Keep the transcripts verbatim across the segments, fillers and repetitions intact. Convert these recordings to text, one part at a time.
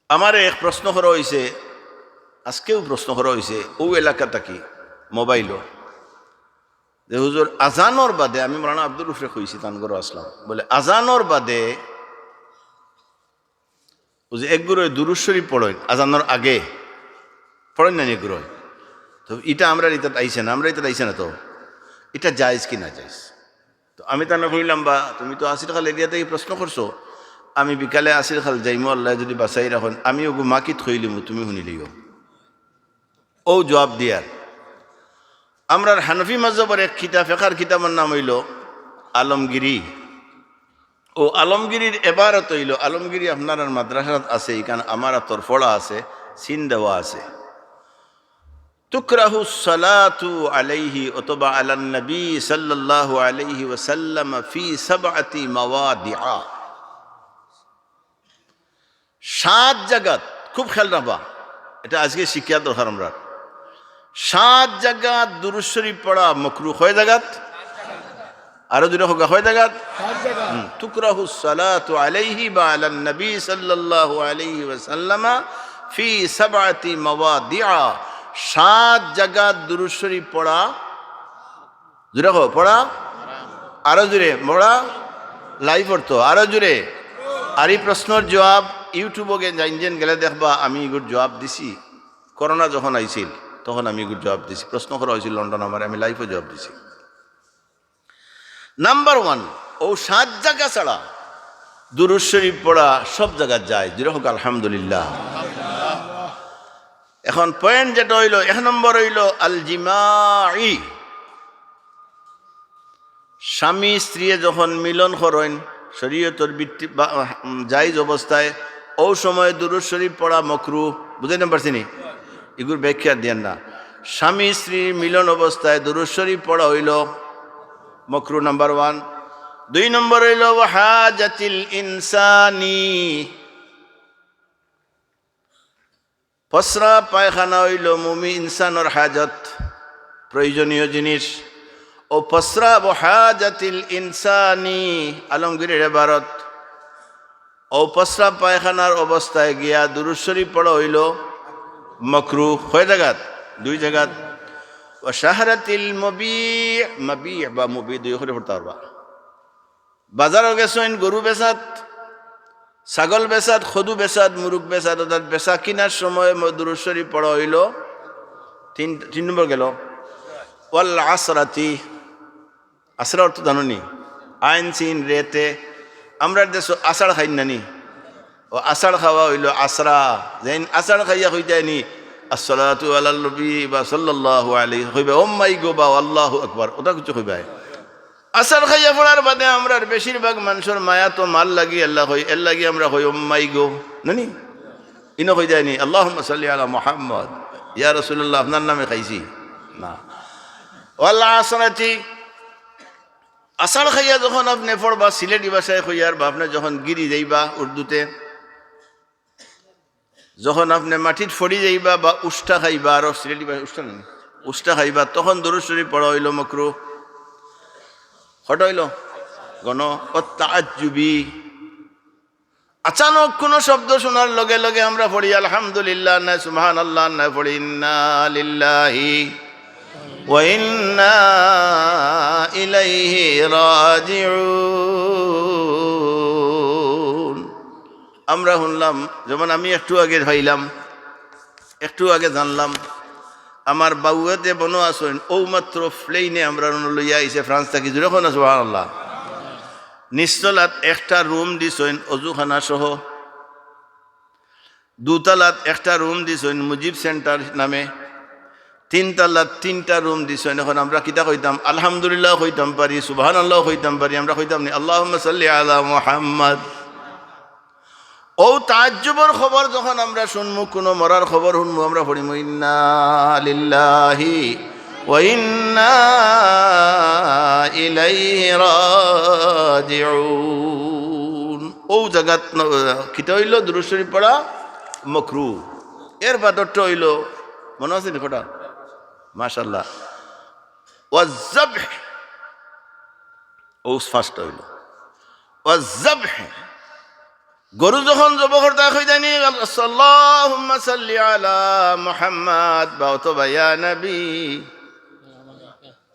আমারে এক প্রশ্ন করা অইছে, আজকেউ প্রশ্ন করা অইছে, অউ এলাকা থাকি মোবাইলো, যে হুজুর, আজানর বাদে, আমি মৌলানা আব্দুর রউফরে কইছি, তান ঘরো আছলাম, বলে, আজানর বাদে ও যে একগুরোয় দুরূদ শরীফ পড়ইন, আজানর আগে পড়ইন না নি একগুরোয়, তো ইটা আমরার ইতাত আইছে না, আমরার ইতাত আইছে না, তো ইটা জায়েজ কি না জায়েজ? তো আমি তানে কইলাম, বা তুমি তো আসির খাল এরিয়া থাকি প্রশ্ন করছো, আমি বিকালে আসির খাল যাইমু, আল্লায় যুদি বাচাই রাখইন, আমি অগু মাকিত কইলিমু, তুমি হুনিলিও। অউ জুয়াব দিয়ার। আমরার হানফি মাজহাবর এক কিতাব, ফেকার কিতাবর নাম অইলো আলমগিরি। অউ আলমগিরির এবারত অইলো, আলমগিরি আপনারার মাদ্রাসাত আছে, ইখান আমার আতর পড়া আছে, সিন দেওয়া আছে। তুকরাহু সালাতু আলাইহি অথবা আলান নবী সাল্লাল্লাহু আলাইহি ওয়াসাল্লাম ফি সাবআতি মাওয়াদিআ। সাত জাগাত, খুব খেয়াল রাখবা, ইটা আজকে শিক্ষা দরকার আমরার। সাত জাগাত দুরূদ শরীফ পড়া মকরু। কয় জাগাত? আরো জুরে কউক্কা, কয় জাগাত? সাত জাগাত। হুম, তুকরাহু সালাতু আলাইহি বা আলান নবী সাল্লাল্লাহু আলাইহি ওয়াসাল্লাম ফি সাবআতি মাওয়াদিআ। সাত জাগাত দুরূদ শরীফ পড়া, জুরে কও, পড়া? আরো জুরে, পড়া? লাইভ অর্থ, আরো জুরে। আর ই প্রশ্নর জুয়াব YouTube-ও গে-, যাইন যেন গেলে দেখবা, আমি ইগুর জুয়াব দিছি। করোনা যখন আইছিল, তখন আমি ইগুর জুয়াব দিছি। প্রশ্ন করা অইছিল লন্ডন আমারে, আমি লাইভো জুয়াব দিছি। নাম্বার ওয়ান, অউ সাত জাগা ছাড়া দুরূদ শরীফ পড়া সব জাগাত জায়েজ। জুরে কউক্কা আলহামদুলিল্লাহ। এখন পয়েন্ট যেটা অইলো, এক নম্বর অইলো আল জিমাই। স্বামী স্ত্রীয়ে যখন মিলন করইন শরীয়তর ভিত্তি বা, উম, জায়েজ অবস্থায়, অউ সময় দুরূদ শরীফ পড়া মকরু। বুঝাইতাম পারছি নি? ইগুর ব্যাখ্যা দিয়ার না। স্বামী স্ত্রীর মিলন অবস্থায় দুরূদ শরীফ পড়া অইলো মকরু, নাম্বার ওয়ান। দুই নম্বর অইলো ওয়া হাজাতিল ইনসানি। পসরা পায়খানা অইলো মুমিন ইনসানর হাজত, প্রয়োজনীয় জিনিস। অউ পসরা ওয়া হাজাতিল ইনসানি, আলমগিরির এবারত। অউ পসরা পায়খানার অবস্থায় গিয়া দুরূদ শরীফ পড়া অইলো মকরু। কয় জাগাত? দুই জাগাত। ওয়া শাহরাতিল মবি, মবি বা মুবি দুই অক্ষরে পড়তা পারবা। বাজারো গেছইন গরু বেচাত, ছাগল বেচাত, খদু বেচাত, মুরুগ বেচাত, অর্থাৎ বেচা কিনার সময় ম-, দুরূদ শরীফ পড়া অইলো তিন, তিন নম্বর গেলো। ওয়াল আসরাতি, আসরা অর্থ জানো নি? আইন সিন রেতে। আমরার দেশো আষাঢ় খাইন না নি? অউ আষাঢ় খাওয়া অইলো আসরা। যেইন আষাঢ় খাইয়া কইতায় নি, "আসসালাতু আলান নবী" বা "সাল্লাল্লাহু আলাইহি", কইবা, "ও মাই গো" বা "আল্লাহু আকবার", অটা কিছু কইবা। আষাঢ় খাইয়া পড়ার বাদে আমরার বেশিরভাগ মানষর মায়াত মার লাগি, এরলাগি আমরা কই, "ও মাই গো", না নি? ইনো কইতায় নি, "আল্লাহুম্মা সাল্লি আলা মুহাম্মদ, ইয়া রাসূলুল্লাহ, আপনার নামে খাইছি"? না। ওয়াল আসরাতি, আষাঢ় খাইয়া যখন আপনে পড়বা, সিলেটি ভাষায় কইয়ার, বা আপনে যখন গিরি যাইবা উর্দুতে, যখন আপনে মাটিত পড়ি যাইবা বা উষ্টা খাইবা, আরো সিলেটি ভাষায় উষ্টা নায় নি, উষ্টা খাইবা, তখন দুরূদ শরীফ পড়া অইলো মকরু। কয়টা অইলো? গণ। ওয়াত তাআজ্জুবি, আচানক কুনু শব্দ হুনার লগে লগে আমরা পড়ি আলহামদুলিল্লাহ, নায় সুবহানাল্লাহ, নায় পড়ি ইন্না লিল্লাহি ওয়া ইন্না ইলাইহি রাজিউন। আমরা হুনলাম, যেমন আমি একটু আগে পাইলাম, একটু আগে জানলাম, আমার বাউয়েতে বনো আছইন, অউ মাত্র প্লেনে আমরারে লইয়া আইছে ফ্রান্স থাকি। জুরে কও না সুবহানাল্লাহ। নিচতলাত একটা রুম দিছইন অজুখানা সহ, দুতলাত একটা রুম দিছইন মুজিব সেন্টার নামে, তিনতলাত তিনটা রুম দিছইন। এখন আমরা কিতা কইতাম? আলহামদুলিল্লাহ কইতাম পারি, সুবহানাল্লাহ কইতাম পারি, আমরা কইতাম নি আল্লাহুম্মা সাল্লি আলা মুহাম্মদ? অউ তাজ্জুবর খবর যখন আমরা হুনমু, কুনু মরার খবর হুনমু, আমরা পড়িমু ইন্না লিল্লাহি ওয়া ইন্না ইলাইহি রাজিউন। অউ জাগাত ন-, কিতা অইলো? দুরূদ শরীফ পড়া মকরু। এর বাদরটা অইলো, মনো আছে নি কয়টা? মাশাআল্লাহ। ওয়াজ-জাবহ, অউ ফার্স্ট অইলো। ওয়াজ-জাবহ, গরু যখন জব করতা কইতায়নি, "আল্লাহুম্মা সাল্লি আলা মুহাম্মাদ" বা অথবা "ইয়া নবী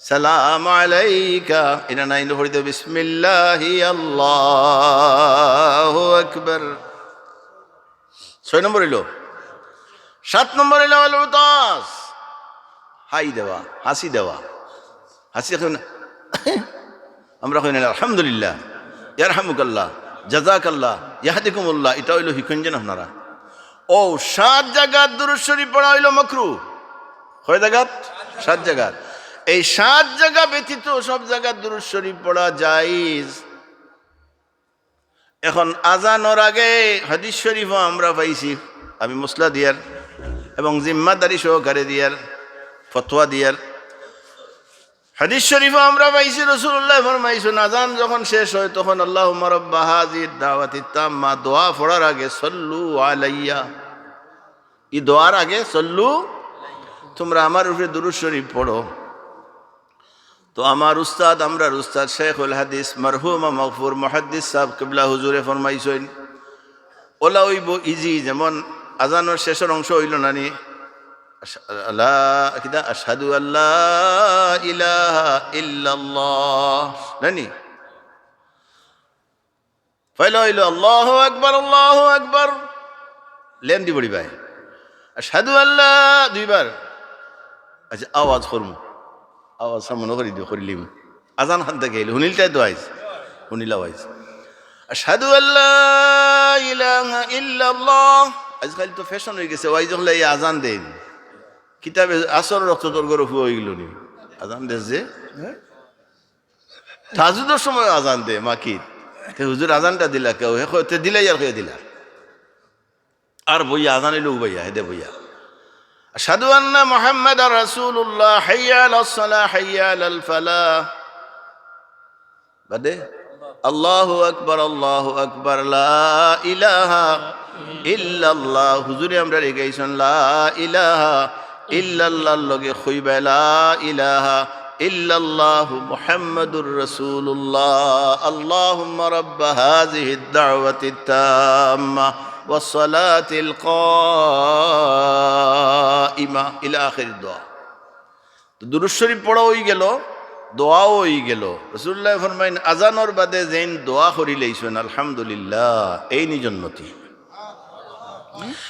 সালাম আলাইকা", ইটা নায়, ইন্দু পড়িতা "বিসমিল্লাহি আল্লাহু আকবার।" ছয় নম্বর অইলো। সাত নম্বর অইলো আল উতাস, হাই দেওয়া, হাসি দেওয়া। হাসি এখন আমরা কই না, "আলহামদুলিল্লাহ, ইয়ারহামুকাল্লাহ, জাযাকাল্লাহ, ইয়াহদিকুমুল্লাহ", ইটা অইলো হিকইন যেন আপনারা। ও, সাত জাগাত দুরূদ শরীফ পড়া অইলো মাকরু। কয় জাগাত? সাত জাগাত। এই সাত জাগা ব্যতীত সব জাগাত দুরূদ শরীফ পড়া জায়েজ। এখন আজানর আগে হাদিস শরীফও আমরা পাইছি, আমি মসলা দিয়ার এবং জিম্মাদারি সহকারে দিয়ার, ফতোয়া দিয়ার। হাদিস শরীফও আমরা পাইছি, রাসূলুল্লাহ ফরমাইছইন, আজান যখন শেষ হয়, তখন "আল্লাহুম্মা রাব্বা হাযিহিদ দাওয়াতিত তাম্মা", দোয়া পড়ার আগে "সল্লু আলাইয়া", ই দোয়ার আগে "সল্লু", তোমরা আমার উপরে দুরূদ শরীফ পড়ো। তো আমার উস্তাদ, আমরার উস্তাদ শেখুল হাদিস মরহুম মাগফুর মুহাদ্দিস সাহেব কিবলা হুজুরে ফরমাইছইন, ওলা অইবো ইজি, যেমন আজানর শেষর অংশ অইলো না নি, আশ-, আলা-, কিতা? "আশহাদু আল্লা ইলাহা ইল্লাল্লাহ", না নি? পয়লা অইলো "আল্লাহু আকবার, আল্লাহু আকবার", লেন দি পড়িবায়। "আশহাদু আল্লা", দুইবার। আচ্ছা, আওয়াজ করমু, আওয়াজ সামনে করি দিও, করিলিমু। আজান খান থাকি আইলো, হুনিলতায় তো আইজ, হুনিলা ওয়াইজ। "আশহাদু আল্লা ইলাহা ইল্লাল্লাহ।" আজকাল তো ফ্যাশন অই গেছে, ওয়াইজ হকলে এই আজান দেইন। কিতাবে আসর রক্ত তোর গরু ফুয়া অই গেল নি? আজান দেশ যে, হ্যাঁ? তাহাজ্জুদর সময় আজান দে, মাকিত। তে হুজুর আজানটা দিলা কেউ? হে কয়, "তে দিলাই আর কয়ে দিলা।" আর বইয়া আজান অইলো উবাইয়া, হেদে বইয়া। "আশহাদু আন্না মুহাম্মাদার রাসূলুল্লাহ, হাইয়া আলাস সালাহ, হাইয়া আলাল ফালাহ।" বাদে, "আল্লাহু আকবার, আল্লাহু আকবার, লা ইলাহা ইল্লাল্লাহ।" হুজুরে আমরারে গাইছইন, "লা ইলাহা ইল্লাল্লাহর লগে কইবায়, লা ইলাহা ইল্লাল্লাহু মুহাম্মাদুর রাসূলুল্লাহ। আল্লাহুম্মা রাব্বা হাযিহিদ দাওয়াতিত তাম্মা ওয়াস সালাতিল কাইমা", ইলা আখির দোয়া। তো দুরূদ শরীফ পড়া অই গেল, দোয়াও অই গেল। রাসূলুল্লাহ ফরমাইন, আজানর বাদে যেইন দোয়া করিলাইছইন, আলহামদুলিল্লাহ, এইনই জন্নতি।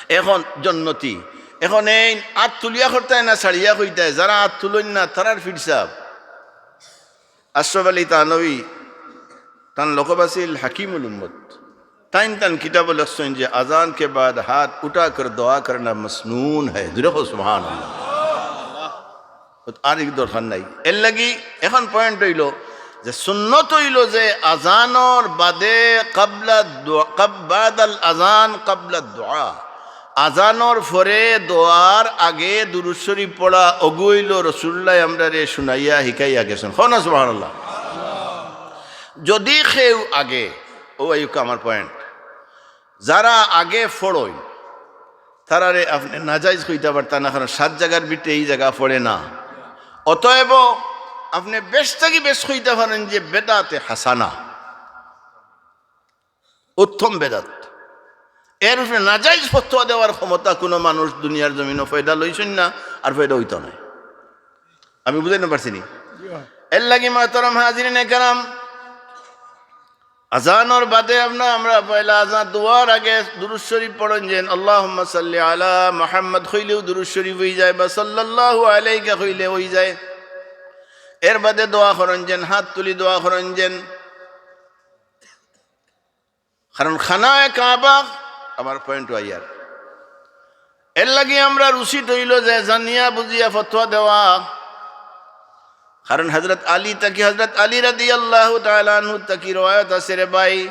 এখন জন্নতি, এখন এইন আত তুলিয়া করতায় না ছাড়িয়া কইতায়? যারা আত তুলইন না, তারার ফিরসাব। আশরাফ আলী থানভী, তান লকব আছিল হাকিমুল উম্মত। তাইন তান কিতাবো লেখছইন যে আজান কে বাদ হাত উঠা কর দোয়া করনা মসনুন হ্যায়। জুরে কও সুবহানাল্লাহ। আর এক দরকার নাই। এর লাগি এখন পয়েন্ট অইলো যে সুন্নত অইলো যে আজানর বাদে কাবলা দোয়া, কাব-, বাদাল আজান কাবলা দোয়া, আজানর পরে দোয়ার আগে দুরূদ শরীফ পড়া, অগু অইলো রাসূলুল্লায় আমরারে শুনাইয়া হিকাইয়া গেছইন। কও না সুবহানাল্লাহ। যদি কেউ আগে, ও আইউক্কা আমার পয়েন্ট, যারা আগে পড়ইন, তারারে আপনে নাজাইজ কইতা পারতা না, কারণ সাত জাগার ভিতরে ই জাগা পড়ে না। অতএব আপনে বেশ থাকি বেশ কইতা পারইন যে বেদাতে হাসানা, উত্তম বেদাত। এর উপরে নাজাইজ ফতোয়া দেওয়ার ক্ষমতা কুনু মানুষ দুনিয়ার জমিনো পয়দা লইছইন না, আর পয়দা অইতা নায়। আমি বুঝাইতাম পারছি নি? এর লাগি মহতরম হাজিরিনে কেরাম, আজানর বাদে আপনে, আমরা পয়লা আজান দোয়ার আগে দুরূদ শরীফ পড়ইন যেন, আল্লাহুম্মা সাল্লি আলা মুহাম্মাদ কইলেও দুরূদ শরীফ অইযায়, বা সাল্লাল্লাহু আলাইকা কইলে অইযায়। এর বাদে দোয়া করইন যেন, হাত তুলি দোয়া করইন যেন। কারণ খানায়ে কাবা, আমার পয়েন্ট আইয়ার। এর লাগি আমরার উচিত অইলো যে জানিয়া বুঝিয়া ফতোয়া দেওয়া। কারণ হযরত আলী থাকি, হযরত আলী রাদিয়াল্লাহু তাআলা আনহু থাকি রওয়ায়াত আছে রে ভাই,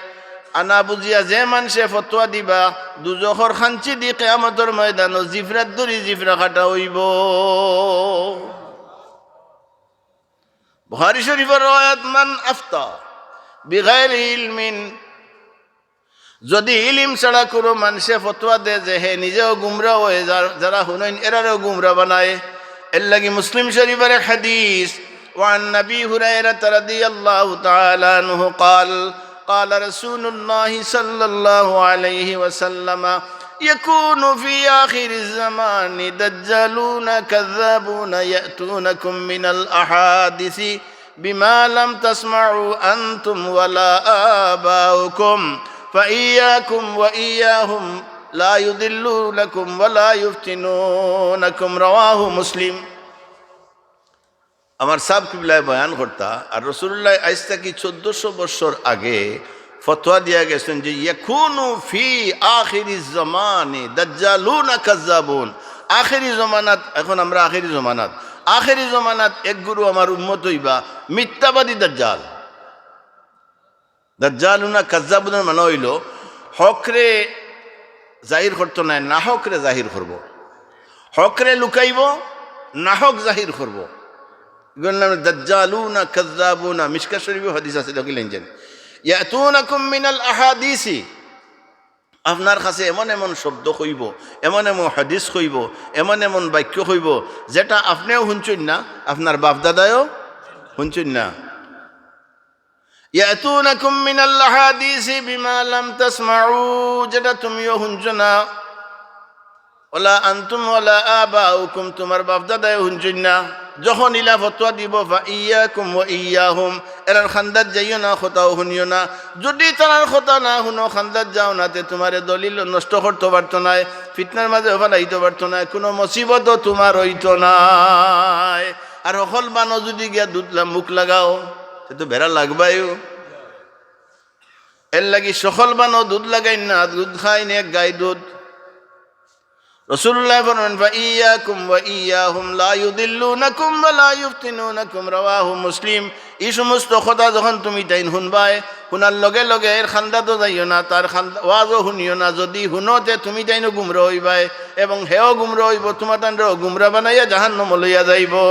আনা বুঝিয়া যে মানষে ফতোয়া দিবা, দুজখর খাঞ্চি দি কিয়ামতর ময়দানো জিফরাত ধরি জিফরা কাটা অইবো। বুখারী শরীফর রওয়ায়াত, মান আফতা বিগাইরি ইলমিন, যদি ইলিম ছাড়া কুনু মানষে ফতোয়া দে যে হে নিজেও গুমরা অয়, যার-, যারা হুনইন এরারেও গুমরা বানায়। এর লাগি মুসলিম শরীফর এক হাদিস, ওয়ান আবি হুরায়রা রাদিয়াল্লাহু তাআলা আনহু ক্বাল, قال رسول الله صلى الله عليه وسلم: يكون في آخر الزمان دجالون كذابون يأتونكم من الأحاديث بما لم تسمعوا أنتم ولا آباؤكم فإياكم وإياهم لا يضلونكم ولا يفتنونكم. رواه مسلم. আমার সাব কিবলায় বয়ান করতা, আর রাসূলুল্লাহ আইজ থাকি চৌদ্দশো বছর আগে ফতোয়া দিয়া গেছইন যে, "يكون في آخر الزمان دجالون كذابون।" আখেরি জমানাত, এখন আমরা আখেরি জমানাত, আখেরি জমানাত এক গুরু আমার উম্মত অইবা মিথ্যাবাদী দাজ্জাল। দাজ্জালুনা কাজ্জাবুনার মানে অইলো, হকরে জাহির করতো নায়, নাহকরে জাহির করবো। হকরে লুকাইবো, নাহক জাহির করবো। ইগুর নামে দাজ্জালুনা কাজ্জাবুনা। মিশকাত শরীফো হাদিস আছে, দেখিলেন যেন, "يأتونكم من الأحاديث।" আপনার কাছে এমন এমন শব্দ কইবো, এমন এমন হাদিস কইবো, এমন এমন বাক্য কইবো, যেটা আপনেও হুনছইন না, আপনার বাপ দাদায়ও হুনছইন না। يأتونكم من الأحاديث بما لم تسمعوا, যেটা তুমিও হুনছো না। ولا أنتم ولا آباؤكم, তুমার বাপ দাদায়ও হুনছইন না। যখন ইলা ফতোয়া দিবো, فإياكم وإياهم, এরার খান্দাত যাইও না, কথাও হুনিও না। যুদি তারার কথা না হুনো, খান্দাত যাও না, তে তুমারে দলিল নষ্ট করতো পারতো নায়, ফিতনার মাঝে ফালাইতো পারতো নায়, কুনু মুসিবতও তুমার অইতো নায়। আর হকল বানো যুদি গিয়া দুধ লা-, মুখ লাগাও, তে তো বেড়া লাগবায়ও। এর লাগি সকল বানো দুধ লাগাইন না, দুধ খাইন এক গাই দুধ। রাসূলুল্লাহ ফরমান, "فإياكم وإياهم لا يضلونكم ولا يفتنونكم।" رواه مسلم। ই সমস্ত কথা যখন তুমি তাইন হুনবায়, হুনার লগে লগে এর খান্দাতো যাইও না, তার খান্দা-, ওয়াজও হুনিও না। যুদি হুনো, তে তুমি তাইনও গুমরা অইবায় এবং হেও গুমরা অইবো, তুমার তানরেও গুমরা বানাইয়া জাহান্নামো লইয়া যাইবো।